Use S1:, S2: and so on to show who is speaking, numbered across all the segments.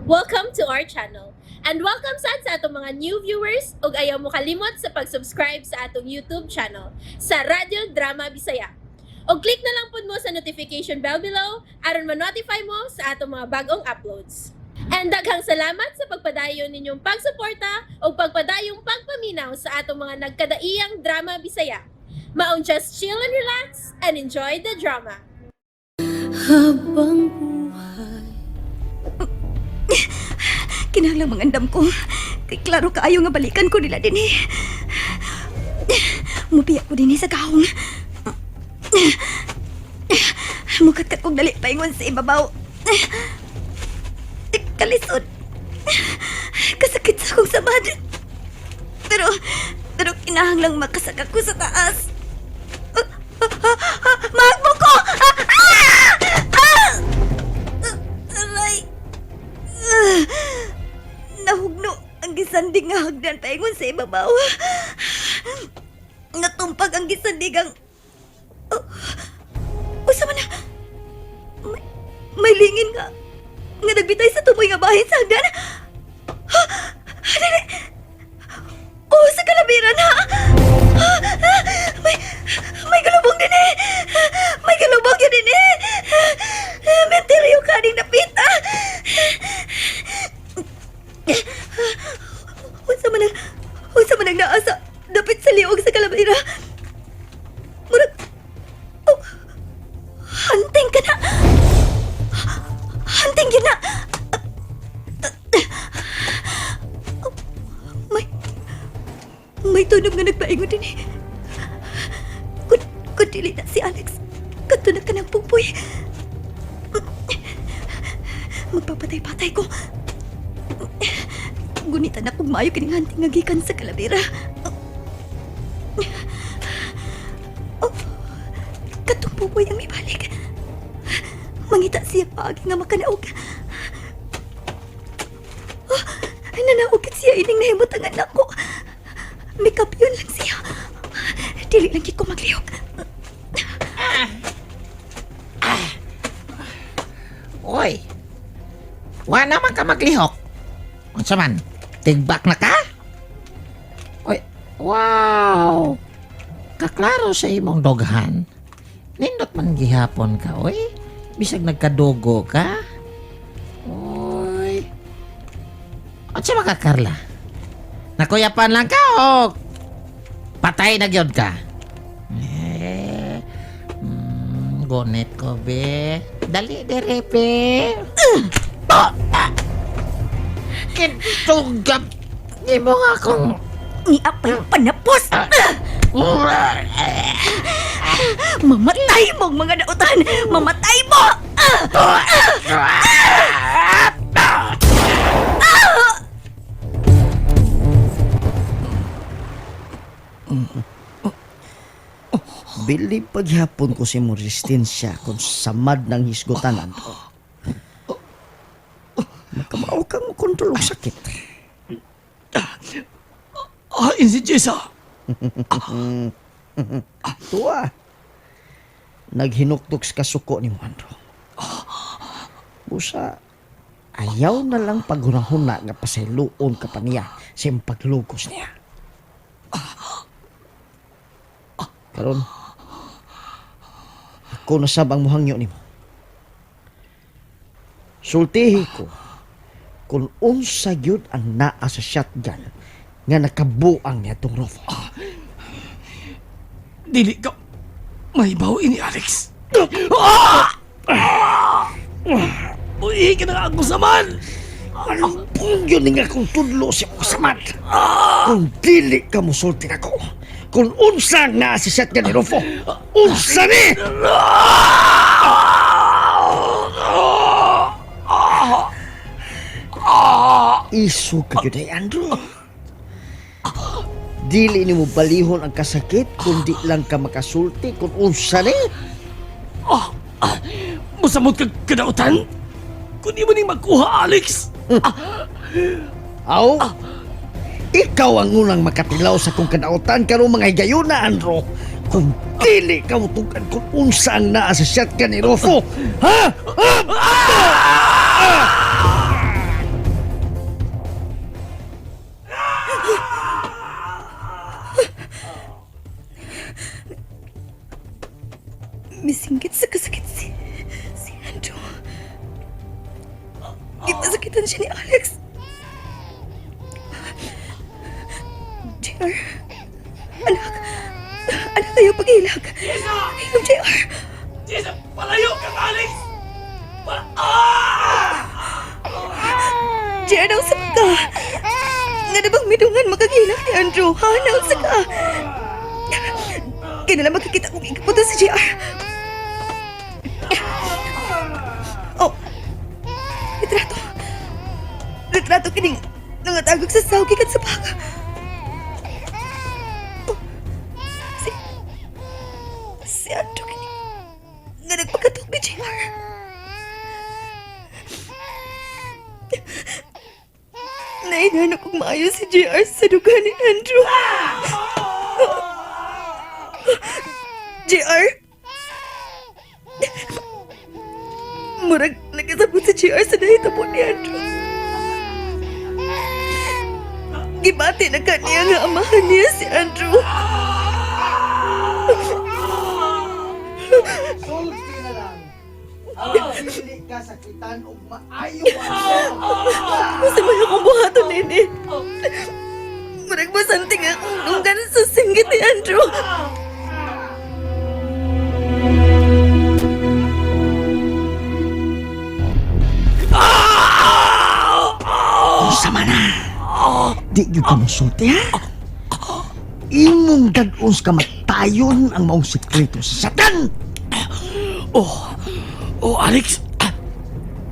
S1: Welcome to our channel. And welcome sad sa atong mga new viewers ug ayaw mo kalimot sa pag-subscribe sa atong YouTube channel sa Radyo Drama Bisaya. Og click na lang pud mo sa notification bell below aron ma-notify mo sa atong mga bagong uploads. And daghang salamat sa pagpadayon ninyong pagsuporta ug pagpadayong pagpaminaw sa atong mga nagkadaiyang drama Bisaya. Maong just chill and relax and enjoy the drama.
S2: Habang buhay.
S3: Kinahanglang mangandam ko. Kay klaro kaayo nga balikan ko nila dinhi. Mubiya ko dinhi sa kahong. Mukat-kat kong dali paingon sa ibabaw. Kalisod. Kasakit sa akong samad. Pero kinahanglang makasaka ko sa taas. Mahagmo ko! Ah! Ah! Aray! Nahugno ang gisandig nga hagdan paingon sa ibabaw. Natumpag ang gisandig ang... Oh, usa man na? May lingin nga nagbitay sa tumoy nga bahin sa hagdan. Ha? Dili! Oh, sa kalabiran ha! May galubong din eh! May galubong yun din eh! Menteryo kaning napita! Unsa man ang naa sa dapit sa liog sa kalabira? Murag oh, hunting ka na. Hunting yun na. May tunog nga nagpaingon din eh. Kung dili na si Alex, kadto na kanang pupoy. Magpapatay-patay ko. Gunitan na kung maayo kining hunting nga gikan sa kalabira. Oh, katong pupoy ang mibalik. Mangita siya paagi nga makanaog. Oh, nanaog siya ining nahimutangan nako. Mikapyon lang siya. Dili lang gid ko maglihok.
S4: Oy. Wa naman ka maglihok. Unsa man? Tigbak na ka? Oy, wow. Kaklaro sa imong doghan. Nindot man gihapon ka, oy. Bisag nagkadugo ka. Oy. Unsa man ka, Carla? Nakuyapan lang ka o patay na gyud ka? Eh, gunit ko, be. Dali, dire, be. Ah! Ah! Kitugap ni mo nga kung.
S3: Niapay panapos! Mamatay mong mga dautan! Mamatay mo!
S5: Bilib paghapon ko si mo resistensya kung samad ng hisgutan, Andro. Makamao kang kontrol og sakit.
S6: Ah, si Jessa.
S5: Tuwa. Naghinuktok sa kasuko ni mo, Andro. Busa, ayaw na lang paghunahuna nga pasayloon ka pa niya sa iyong paglugos niya. Karon, ako nasab ang muhangyo nimo. Sultihi ko kung unsa gyud ang naa sa shotgun nga nakabuang niya tong Rofo.
S6: Dili ka mahibaw ini, Alex. Uy, ka na ako saman.
S5: Anong yun nga kung tudlo si Usaman? Kung dili ka musulti nako. Kung unsa ang naa sa shotgun ni Rufo, unsa ni? Iso ka yun ay, Andrew. Dili ni mo balihon ang kasakit kung di lang ka makasulti kung unsa ni.
S6: Musamot kag kadautan. Kung di mo ning makuha, Alex.
S5: Aw, ikaw ang unang makatilaw sa kong kadautan karong mga higayuna, Andro. Kung dili ka mutugan kung unsa ang naa sa shotgun ni Rufo. Ha? Ha?
S3: Gipasakitan siya ni Alex. JR. Anak. Anak, ayaw paghilak.
S6: Jessa!
S3: Ayaw, JR.
S6: Jessa! Palayo ka, Alex! Ah!
S3: JR, nausap ka. Nga na bang midungan makagilak ni Andrew, ha? Nausap ka. Kaya na lang magkikita kung ikaputo si JR. Oh. Litrato. Litrato kining nangatagog sa sawgi kat sa baka. Oh. Si Andrew kining nga nagpakatog ni JR. Nainano kong maayo si JR sa duga ni Andrew. JR? Murag nagkasabot si JR sa nahitabo ni Andrew. Gibati na kaniya nga amahan niya si Andrew.
S5: Sulti na lang. Ang dili ka sakitan og maayo
S3: Kasi may akong buhaton nini. Murag masanting akong dunggan sa singgit ni Andrew.
S5: Unsa man na? Di gyud ka mosulti ha? Imong dag-on sa kamatayon ang maong sekreto sa satan!
S6: Oh! Oh, Alex!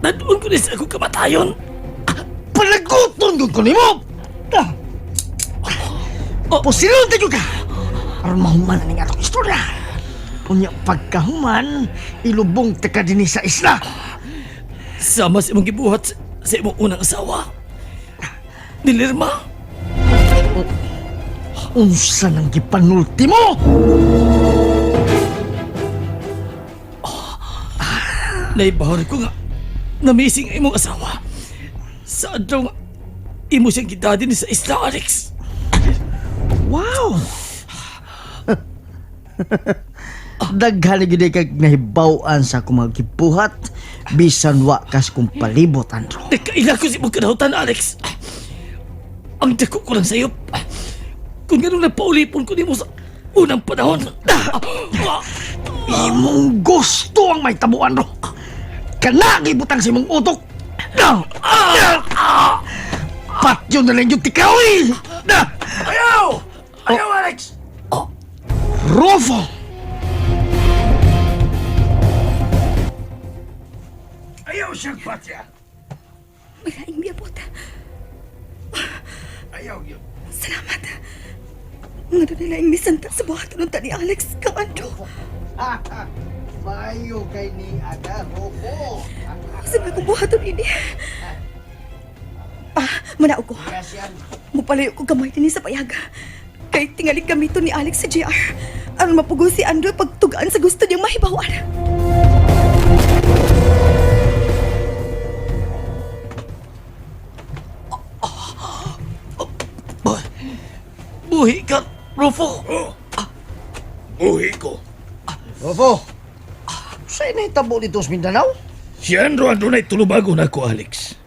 S6: Nadoon ko na sa akong kamatayon!
S5: Palaguton gyud ko nimo! Ah. Pusilon tayo ka! Aron mahuman na ning atong istorya. Unya pagkahuman, ilubong ta ka dinhi sa isla.
S6: Sama sa imong gibuhat sa imong unang asawa. Ni Lerma.
S5: Unsa nang gipanulti mo?
S6: Naibahor ko nga namising ang imong asawa. Sa adlaw nga imo siyang gidadi ni sa isla, Alex.
S5: Wow! Daghan gyud kag nahibaw-an sa akong mga gibuhat bisan wa kas kong palibot, Andro.
S6: Nagkaila ko sa imong kadahutan, Alex. Ang dako ko lang sa iyo. Kung ganun nagpaulipon ko nimo sa unang panahon.
S5: Imong gusto ang may tabo, Andro. Kana ang ibutang sa imong utok. Patyon na lang yung tikaw eh!
S6: Ayaw! Ayaw, Alex!
S5: Rofo!
S6: Ayaw siyang patya.
S3: May laing miyabot.
S6: Ayaw yun.
S3: Salamat. Nga doon nila yung misanta sa buhaton ng ni Alex kang Andrew.
S5: Mayo kay ni Aga, Rofo.
S3: Kasi may kong buhaton ini. Ah, manaog ko. Mupalayo ko gamay din sa payag. Kay tingali gamito ni Alex si JR. Aron mapugo si Andrew pagtugaan sa gusto niyang mahibawan.
S6: Buhi ka, Rufo.
S7: Buhi ko.
S5: Rofo, sa'yo nahitabo dito sa Mindanao?
S7: Si Andro ang dunay tulubagon ako, Alex.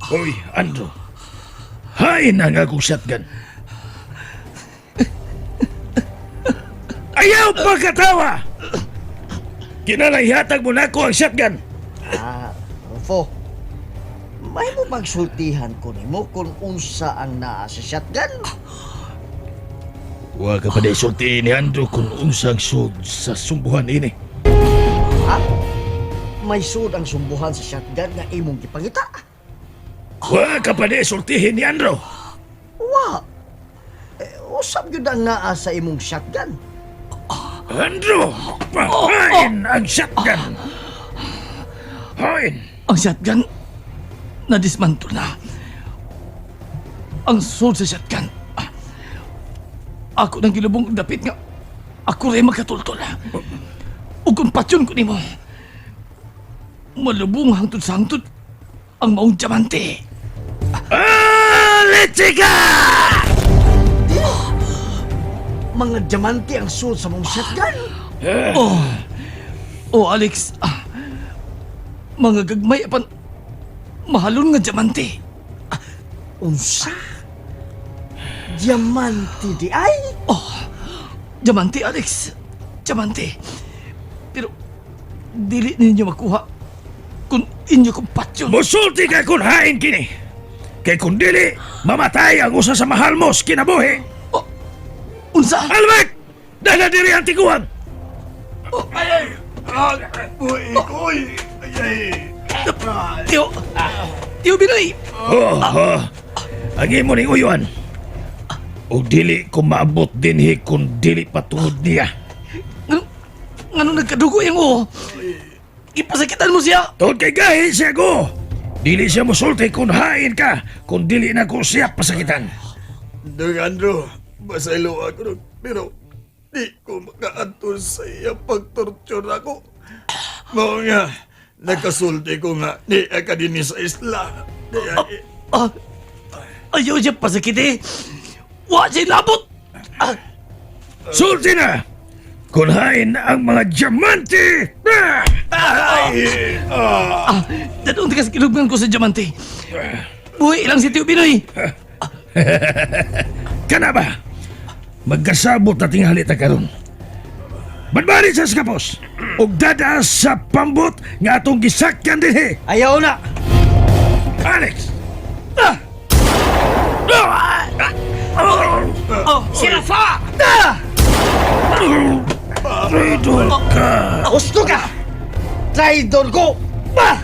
S7: Hoy, Andro. Hain ang akong shotgun. Ayaw pagkatawa! Kinalay hatag mo na ako ang shotgun.
S5: Ah, Rofo, may mo magsultihan ko nimo kung unsa ang naa sa shotgun?
S7: Wa ka pa di sulti ni Andro kung unsang sud sa sumbuhan ini.
S5: Ha? May sud ang sumbuhan sa shotgun nga imong gipangita.
S7: Wa ka pa di sultihin ni Andro.
S5: Wa. Eh, usab gyud ang naa sa imong shotgun.
S7: Andro, pahain ang shotgun. Hain.
S6: Ang shotgun, na-dismantle na. Ang sword sa shotgun, ako nang gilubong dapit nga, ako rin magkatultol. Ug kung patyon ko nimo, malubong hangtod sa hangtod ang maong diamante.
S7: Ah, leche ka!
S5: Mga diamante ang sud sa mong shotgun.
S6: Oh, oh Alex, mga gagmay apan Mahalon nga diamante.
S5: Unsa? Diamante di ay?
S6: Oh, diamante, Alex. Diamante. Pero dili ninyo makuha kung inyo kong patyon.
S7: Musulti ka kung hain kini. Kay kung dili, mamatay ang usa sa mahal mo sa kinabuhi.
S6: Oh, unsa?
S7: Albert! Dala diri ang tiguan!
S6: Tiyo! Tiyo Binoy!
S7: Oh, oh. Ang imo ning uyuan. Og dili ko maabot dinhi kung dili patungod niya.
S6: Ngano, ngano nagkadugo yung oo? Ipasakitan mo siya!
S7: Tungod kay gahi siya ko. Dili siya musulti kung hain ka, kung dili na ko siya pasakitan.
S8: Dong Andrew, basaylo ako nun, pero di ko makaanto sa iya pagtorture ako. Mao nga, nakasulti ko nga, di ka din sa isla. Di ay,
S6: Ah, ayaw siya pasakit eh! Wa siya labot! Ah,
S7: Sulti na! Kung hain ang mga diamante! Ah!
S8: ay, ah,
S6: ah, dadong tikas kilugman ko sa diamante. Buhi lang si Tiyo Binoy!
S7: Kana ba? Magkasabot na tinghali ta karon. Banbari sa skapos! Ug dada sa pambot nga atong gisakyan dinhi!
S5: Ayaw na!
S7: Alex! Ah! Ah!
S6: Oh,
S5: Sirafa! Ah!
S7: Traidor ka!
S5: Gusto ka! Traidor ko! Bah!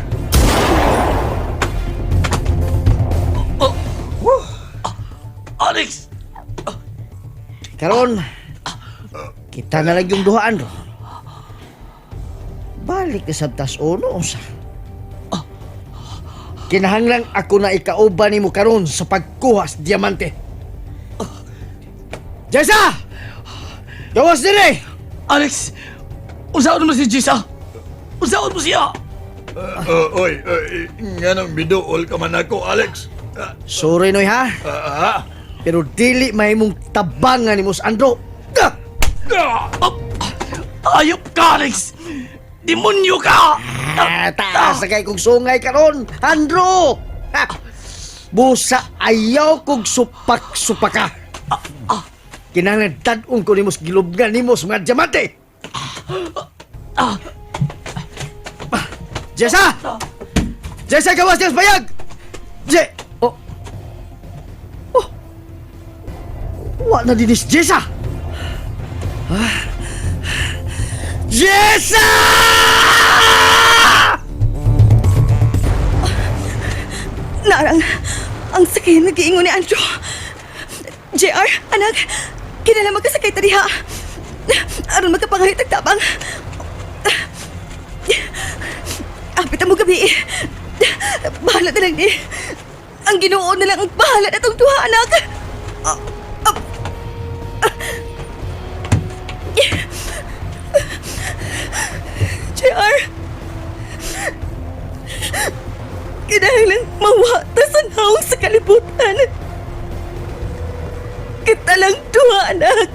S6: Alex!
S5: Karon, kita na lang yung duhaan ro. Balik na sa tas uno unsa. Kinahanglan ako na ikauban nimo karon sa pagkuha sa diamante. Jessa! Gawas dire!
S6: Alex! Usaon mo si Jisa! Usaon mo siya!
S8: oh, oy, oy, nga nang biduol ka man ako, Alex. Ah,
S5: Sorry noy ha,
S8: ah, ah.
S5: pero dili mahimong tabangan nimo sa Andro. Ah!
S6: Oh, ayop ka, Alex! Demonyo ka!
S5: Ah, taas na kay kong sungay karon, Andro! Ha! Busa ayaw kog supak-supaka. Kinahanglan dad-on ko nimo sa gilubngan nimo sa mga diamante. Jessa! Jessa, gawas niya sa bayag! Je... Oh. Oh. Wa na dinis Jessa! Ah. Jessa!
S3: Narang, ang sakay nagiingon ni Andrew. JR, anak, kinala magkasakay ta diha. Aron magkapangalit ang tabang. Apit ang mo gabi. Bahala na lang ni. Ang Ginoo na lang ang bahala na tong duha, anak. JR, kinahanglan mawata sa naong sa kalibutan. Kita lang duha, anak.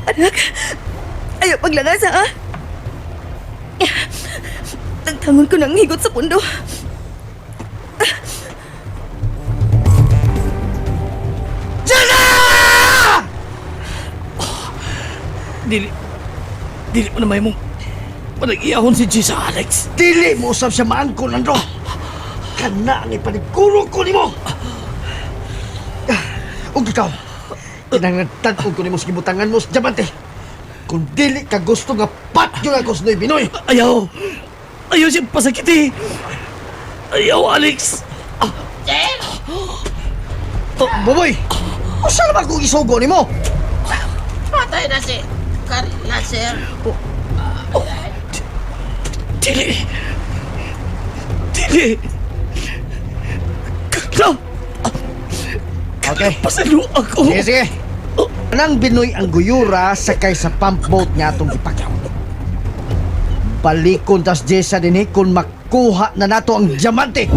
S3: Anak, ayaw paglangas, ha? Tagtangon ko ng higot sa pundo.
S5: Jessa!
S6: Dili... Dili mo na may mong... Panag-iahon si Jisa, Alex!
S5: Dili mo usab siya maangkon, Andro. Kana ang ipaniguro ko nimo. Ug ikaw, kinahanglan tan-on ko nimo sa gibutangan mo sa diamante. Kung dili ka gusto nga patyo ako sa Noy Binoy.
S6: Ayaw! Ayaw siya pasakit eh! Ayaw, Alex!
S5: Oh, Boboy, usa na ba kong isugo nimo?
S4: Patay na si Carla, sir.
S6: Dili! Dili! Carla!
S5: Okay.
S6: Pasalo ako!
S5: Sige, sige. Anang Binoy ang guyura sakay sa pump boat nga atong ipakaw. Balikon tas Jessa dinhi kung makuha na nato ang diamante.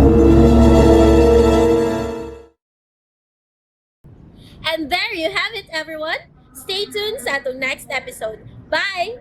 S1: And there you have it, everyone. Stay tuned sa atong next episode. Bye!